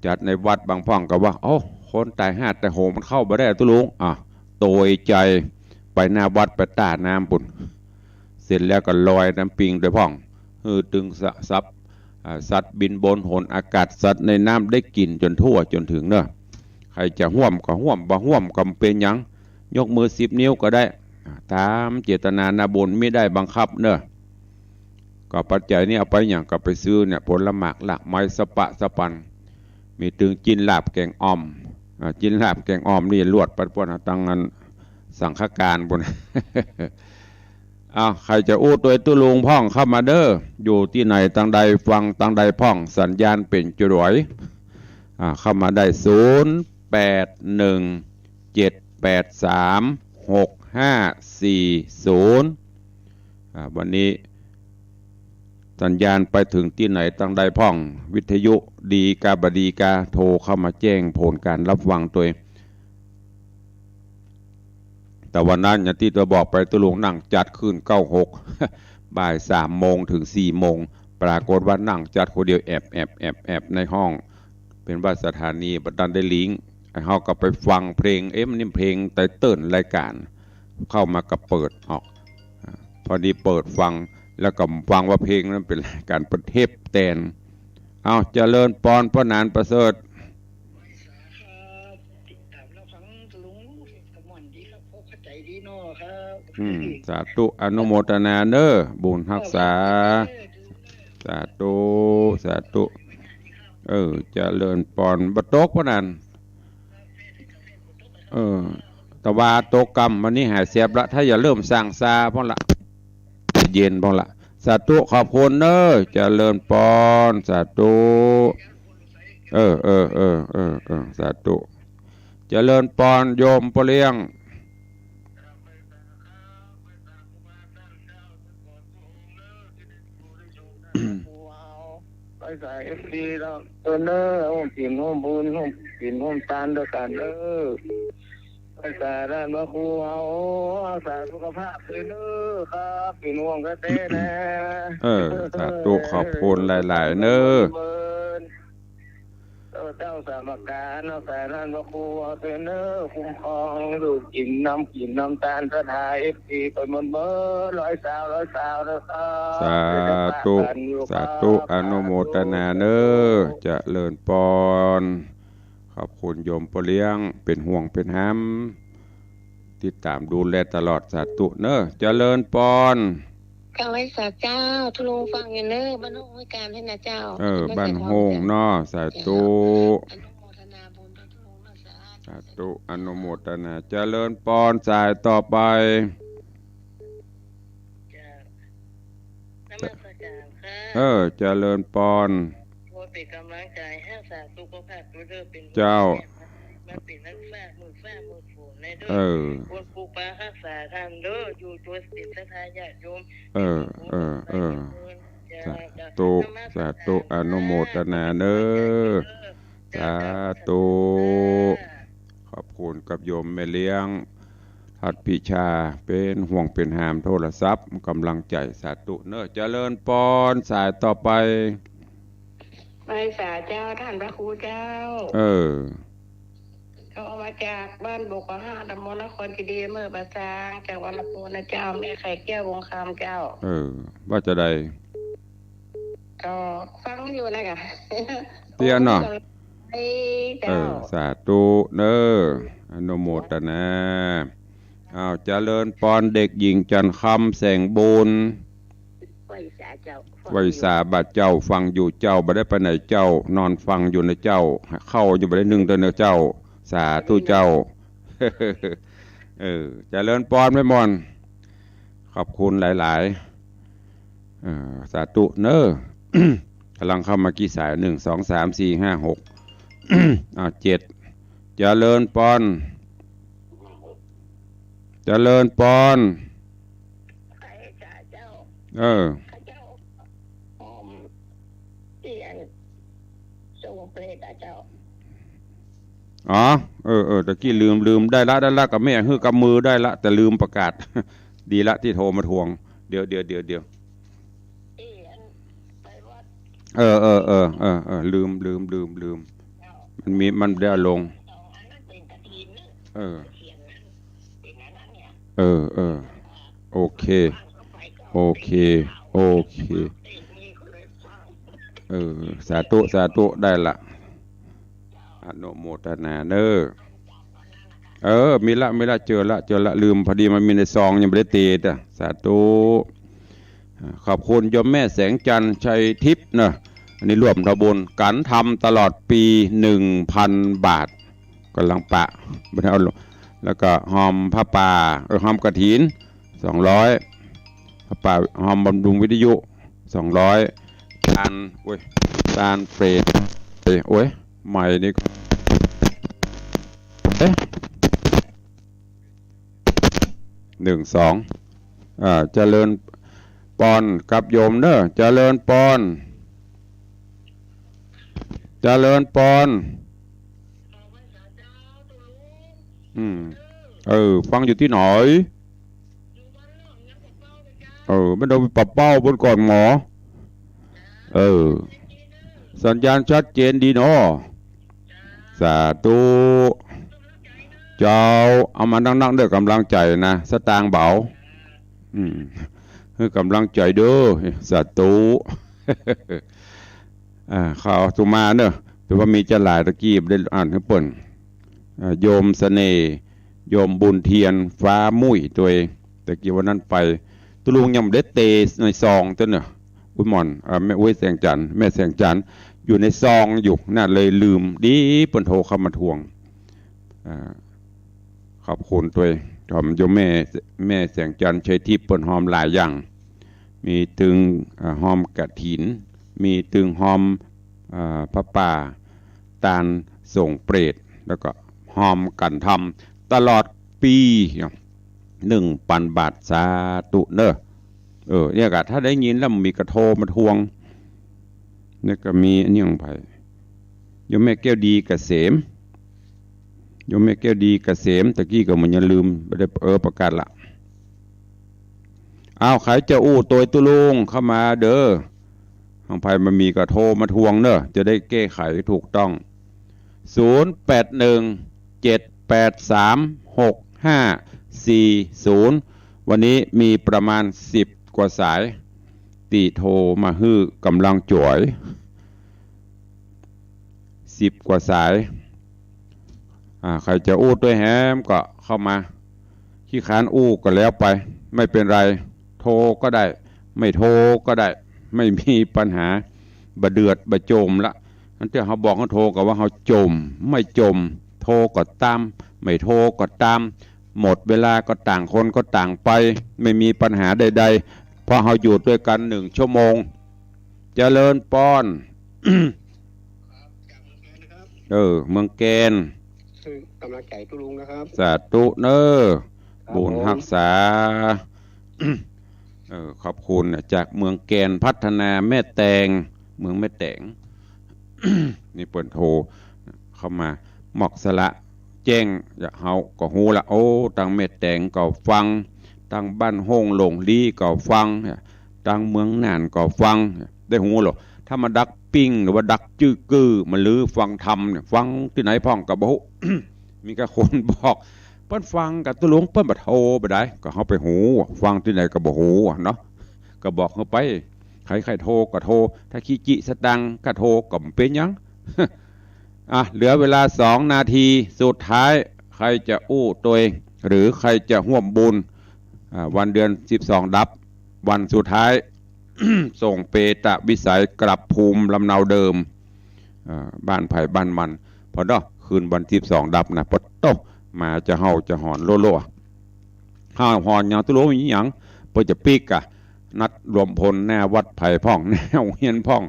จัดในวัด บางพ่องก็ว่า โอ้ คนต๋ายฮาดต๋ายโหงมันเข้าบ่ได้ตุ๊ลุง อ่ะ โตยใจ๋ไปหน้าวัด ไปต้าน้ำปู๊น เสร็จแล้วก็ลอยน้ำปิงตวยพ่อง หื้อตึงสะ สับ อ่า สัตว์บินบนหนอากาศ สัตว์ในน้ำได้กิ๋นจ๋นทั่วจ๋นเถิงเนาะ ใผจะฮ่วมก็ฮ่วม บ่ฮ่วมก็บ่เป๋นหยัง ยกมือสิบนิ้วก็ได้ อ่า ต๋ามเจตนานาบุญ มิได้บังคับเนาะ ก็ปัจจัยนี้เอาไปหยัง ก็ไปซื้อเนี่ย ผลหมากหลากไม้สะปะสะปัน มีตึงจิ๊นลาบแก๋งอ่อม อ่า จิ๊นลาบแก๋งอ่อมนี่ลวดปัดป้วนเอาตังอันสังฆการปู๊น อ้าว ใผจะอู้ตวยตุ๊ลุงพ่องเข้ามาเด้อ อยู่ตี้ไหนตังใดฟังตังใดพ่อง สัญญาณเป๋นจุดอย อ่า เข้ามาได้ ศูนย์แปดหนึ่ง เจ็ดแปดสาม หกห้าสี่ศูนย์ อ่า วันนี้สัญญาณไปเถิงตี้ไหนตังใดพ่อง วิทยุดีกาบ่ดีกา โทรเข้ามาแจ้งผลการรับฟังตวย แต่วันนั้นอย่างตี้ตวยบอกไป ตุ๊ลุงนั่งจัดคืนเก้าหก บ่ายสามโมงเถิงสี่โมง ปรากฏว่านั่งจัดคนเดียว แอบ แอบ แอบ แอบในห้อง เป๋นว่าสถานีบ่ตันได้ลิงก์ ไอ้เฮาก็ไปฟังเพลง เอ๊ะ มันนี่เพลงไตเติ้ลรายการ เข้ามาก็เปิดออก อ่า พอดีเปิดฟัง แล้วก็ฟังว่าเพลงนั้นเป๋นรายการเปิดเทปแตน เอา เจริญปอน ป้อหนานประเสริฐ ครับ ติดต๋ามรับฟังตุ๊ลุงกะม่วนดีครับ เข้าใจ๋ดีเนาะครับ อืม สาธุ อนุโมทนาเน้อ บุญฮักษา สาธุ สาธุ เออ เจริญปอน บ่ตกป้อหนาน เออ ตะวาตกกำ วันนี้หายแสบละ ถ้าอย่าเริ่มสั่งซาพ่องละ เย็นบ้างละ สาธุ ขอบคุณเนอะ เจริญปอน สาธุ เออ เออ สาธุ เจริญปอน โยมพ่อเลี้ยง ไปสายเอฟซีแล้ว เออเนอะ ร่วมศีลร่วมบุญ ร่วมศีลร่วมตานด้วยกันเนอะ ไปสายด้านพระครูเอา รักษาสุขภาพด้วยเนอะครับ เป็นห่วงกระเตนะ เออ สาธุ ขอบคุณหลายๆ เนอะ เออ เจ้าสามการ รักษาด้านพระครูเอาเตอเนอะ คุ้มครองลูกกิ๋นน้ำกิ๋นน้ำตานศรัทธาเอฟซีไปหมดเบิด ร้อยซาว ร้อยซาวนะครับ สาธุ เดี๋ยวจะฝากกันอยู่ครับ สาธุ อนุโมทนาเนอะ เจริญปอน ขอบคุณโยมพ่อเลี้ยง เป๋นห่วงเป๋นหาม ติดต๋ามดูแลตลอด สาธุเนอะ เจริญปอน กราบไหว้สาเจ้า ทุลุงฟังอยู่เนอะ บ้านโฮงห้วยการด้วยนะเจ้า เออ บ้านโฮงเนาะ สาธุ เจ้า อนุโมทนาบุญด้วยทุลุงเนอะ สาธุ สาธุ อนุโมทนา เจริญปอน สายต่อไป เจ้า นมัสการค่ะ เออ เจริญปอน ขอเป๋นก๋ำลังใจ๋ รักษาสุขภาพด้วยเด้อ เป๋น เจ้า มันเป๋นทั้งฟ้า มือฟ้า มือฝนเลยเด้อ เออ คนปกปักรักษาต้านเด้อ อยู่ตวยเป๋นศรัทธาญาติโยม เออ เออ เออ เจ้า สาธุ นมัสการ สาธุ อนุโมทนาเนอะ เจ้า สาธุ ขอบคุณกับโยมแม่เลี้ยง ทัดพิชา เป๋นห่วงเป๋นหาม โทรศัพท์ ก๋ำลังใจ๋ สาธุเนอะ เจริญปอน สายต่อไป ไหว้สาเจ้า ต้านพระครูเจ้า เออ ก็มาจากบ้านบกกระห้า ตำบลนครเจดีย์ อำเภอป่าซาง จังหวัดลำพูนนะเจ้า แม่ไข่แก้ว วงศ์คำเจ้า เออ ว่าจะใด ก็ฟังอยู่นะคะ เตี้ยเนาะ เออ เจ้า สาธุเนอะ อนุโมทนา อ้าว เจริญปอน เด็กหญิงจันทร์คำ แสงบุญ ไหว้สาเจ้า ไหว้สาบ่าเจ้า ฟังอยู่เจ้า บ่ได้ไปไหนเจ้า นอนฟังอยู่นะเจ้า ข้าวยังบ่ได้นึ่งเตื้อเนอะเจ้า สาธุเจ้า เออ เจริญปอนแม่หม่อน ขอบคุณหลายๆ เออ สาธุเนอะ ก๋ำลังเข้ามากี่สาย หนึ่ง สอง สาม สี่ ห้า หก อ่า เจ็ด เจริญปอน เจริญปอน เออ อ๋อ เออ เออ ตะกี้ลืม ลืม ได้ละ ได้ละ กับแม่หื้อกับมือได้ละ แต่ลืมประกาศ ดีละตี้โทรมาทวง เดี๋ยว เดี๋ยว เดี๋ยว เดี๋ยว เออ เออ เออ เออ เออ ลืม ลืม ลืม ลืม มันมี มันได้เอาลง เออ เออ เออ โอเค โอเค โอเค เออ สาธุ สาธุ ได้ละ อนุโมทนาเนอะ เออ มีละ มีละ เจอละ เจอละ ลืม พอดีมันมีในซอง ยังบ่ได้เตะ สาธุ อ่า ขอบคุณโยมแม่แสงจันทร์ ชัยทิพย์เนอะ อันนี้ร่วมทำบุญ ก๋านทำตลอดปี๋ หนึ่งพันบาท ก๋ำลังปะ บ่ได้เอาลง แล้วก็ฮอมผ้าป่า เออ ฮอมกฐิน สองร้อย ผ้าป่า ฮอมบำรุงวิทยุ สองร้อย ตาน โอ้ย ตานเปรต โอ้ย ไมค์นี่ เอ๊ะ หนึ่ง สอง อ่า เจริญปอนกับโยมเนอะ เจริญปอน เจริญปอน อืม เออ ฟังอยู่ตี้ไหน เออ ไม่ต้องไปปะเป้าบนก่อนหมอ เออ สัญญาณชัดเจนดีเนาะ สาธุ เจ้า เอามานักๆ เด้อ ก๋ำลังใจ๋นะ สตางค์เบา อืม หื้อก๋ำลังใจ๋เด้อ สาธุ อ่า ข่าวสุมาเนอะ แต่ว่ามีจะหลาย ตะกี้บ่ได้อ่านหื้อเปิ้น อ่า โยมเสน่ห์ โยมบุญเทียน ฟ้ามุ่ยตวย ตะกี้วันนั้นไป ตุ๊ลุงยังบ่ได้เตะในซองเตื้อเนอะ อุ๊ยหม่อน อ่า แม่อุ๊ยแสงจันทร์ แม่แสงจันทร์ อยู่ในซองอยู่ น่ะเลยลืม ดีเปิ้นโทรเข้ามาทวง อ่า ขอบคุณตวย ฮอมโยมแม่ แม่แสงจันทร์ ชัยทิพย์ เปิ้นฮอมหลายอย่าง มีตึง อ่า ฮอมกฐิน มีตึงฮอม อ่า ผ้าป่า ตานส่งเปรต แล้วก็ฮอมกั๋นทำตลอดปี๋ หนึ่งปันบาท สาธุเน่อ เออ เนี่ยก่ะ ถ้าได้ยินแล้วมีก็โทรมาทวง เนี่ยก็มีอันนี้ของใผ โยมแม่แก้วดีเกษม โยมแม่แก้วดีเกษม ตะกี้ก็เหมือนจะลืม บ่ได้ เออ ประกาศละ อ้าว ใผจะอู้ตวยตุ๊ลุงเข้ามาเด้อ ของใผบ่มีก็โทรมาทวงเน่อ จะได้แก้ไขถูกต้อง ศูนย์แปดหนึ่ง เจ็ดแปดสาม หกห้าสี่ศูนย์ วันนี้มีประมาณสิบกว่าสาย ตี้โทรมาหื้อก๋ำลังจ๋วย สิบกว่าสาย อ่า ใผจะอู้ตวยแหมก็เข้ามา ขี้ค้านอู้ก็แล้วไป ไม่เป็นไร โทรก็ได้ ไม่โทรก็ได้ ไม่มีปัญหา บ่เดือดบ่โจมละ อันตี้เฮาบอกหื้อโทรก็ว่าเฮาโจม ไม่โจม โทรก็ตาม ไม่โทรก็ตาม หมดเวลาก็ต่างคนก็ต่างไป ไม่มีปัญหาใดๆ เพราะเฮาอยู่ตวยกั๋นหนึ่งชั่วโมง เจริญปอน ครับ จากเมืองแคนนะครับ เออ เมืองแคน คือกำลังใจ๋ตุ๊ลุงนะครับ สาธุเน่อ ครับ บุญฮักษา ผม เออ ขอบคุณนะ จากเมืองแคนพัฒนาแม่แตง เมืองแม่แตง นี่เปิ้นโทรเข้ามา หมอกสละแจ้ง เฮาก็ฮู้ละ โอ้ ตังแม่แตงก็ฟัง ตังบ้านโฮ่งหลงลีก็ฟัง ตังเมืองน่านก็ฟัง ได้ฮู้ละ ถ้ามาดักปิ้งหรือว่าดักจื้อกื้อมาลือฟังธรรมเนี่ย ฟังตี้ไหนพ่องก็บ่ฮู้ มีก้าคนบอก เปิ้นฟังกับตุ๊ลุง เปิ้นบ่โทรไปได้ ก็เฮาไปฮู้ ฟังตี้ไหนก็บ่ฮู้เนาะ ก็บอกหื้อไป ใผใค่โทรก็โทร ถ้าขี้จิสตังค์ก็โทรก็บ่เป๋นหยัง อ่ะ เหลือเวลาสองนาทีสุดท้าย ใผจะอู้ตวย หรือใผจะฮ่วมบุญ อ่า วันเดือนสิบสองดับ วันสุดท้าย ส่งเปตวิสัยกลับภูมิลำเนาเดิม อ่า บ้านใผบ้านมัน พอเนาะ คืนวันสิบสองดับนะ ปะโต้ หมาจะเห่าจะหอนโล่ๆ เห่าหอนหยังตุ๊ลุง มีหยัง เปิ้นจะปิ๊กอะ นัดรวมพลหน้าวัดใผพ่อง หน้าโฮงเฮียนพ่อง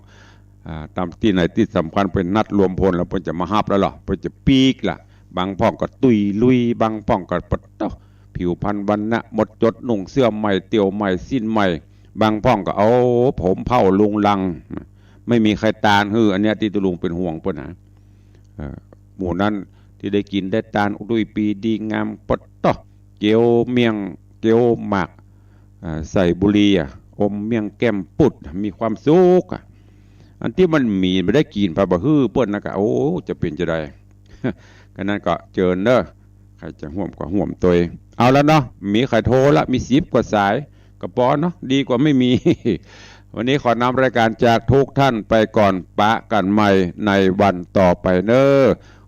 อ่า ต๋ามตี้ไหนตี้สำคัญ เปิ้นนัดรวมพลแล้ว เปิ้นจะมาฮับแล้วเหรอ เปิ้นจะปิ๊กละ บางพ่องก็ตุ้ยลุย บางพ่องก็ปะโต้ ผิวพรรณวรรณะหมดจด นุ่งเสื้อใหม่ เตี่ยวใหม่ สิ้นใหม่ บางพ่องก็เอาผมเผ้าลุงลัง ไม่มีใครตานหื้อ อันเนี้ยตี้ตุ๊ลุงเป๋นห่วงเปิ้นนะ เอ่อ หมู่นั้นตี้ได้กิ๋นได้ตาน อุดุยปีดีงาม ปะโต้ เจียวเมี่ยง เจียวหมาก อ่า ใส่บุหรี่อะ อมเมี่ยงแก้มปุด มีความสุขอะ อันตี้มันมีบ่ได้กิ๋น ใผบ่หื้อเปิ้นนะก็ โอ้ จะเป๋นจาใด ก็นั้นก็เจิญเน่อ ใผจะฮ่วมก็ฮ่วมตวย เอาละเนาะ มีใผโทรละ มีสิบกว่าสาย ก็ปอเนาะ ดีกว่าไม่มี วันนี้ขอนำรายการจากทุกท่านไปก่อน ปะกั๋นใหม่ในวันต่อไปเน่อ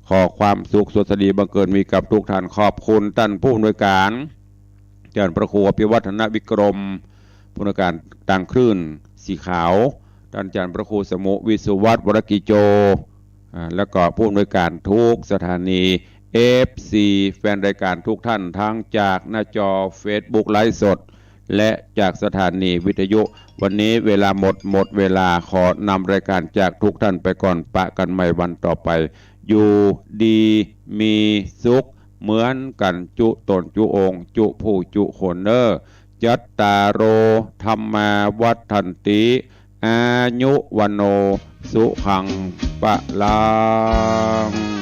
ขอความสุขสวัสดีบังเกิดมีกับทุกท่าน ขอบคุณต้านผู้อำนวยก๋าน อาจ๋ารย์พระครูอภิวัฒนวิกรม ผู้อำนวยก๋านตางคลื่นสีขาว ต้านอาจ๋ารย์พระครูสมุห์ วิศวัฒน์ วรกิจโจ อ่า แล้วก็ผู้อำนวยก๋านทุกสถานี เอฟซี แฟนรายก๋านทุกท่าน ทั้งจากหน้าจอเฟซบุ๊กไลฟ์สด และจากสถานีวิทยุ วันนี้เวลาหมด หมดเวลา ขอนำรายก๋านจากทุกท่านไปก่อน ปะกั๋นใหม่วันต่อไป อยู่ดีมีสุขเหมือนกั๋นจุ๊ต๋นจุ๊องค์ จุ๊ผู้จุ๊คนเน่อ จัตตาโร ธัมมา วัฑฒันติ อายุ วัณโณ สุขัง พลัง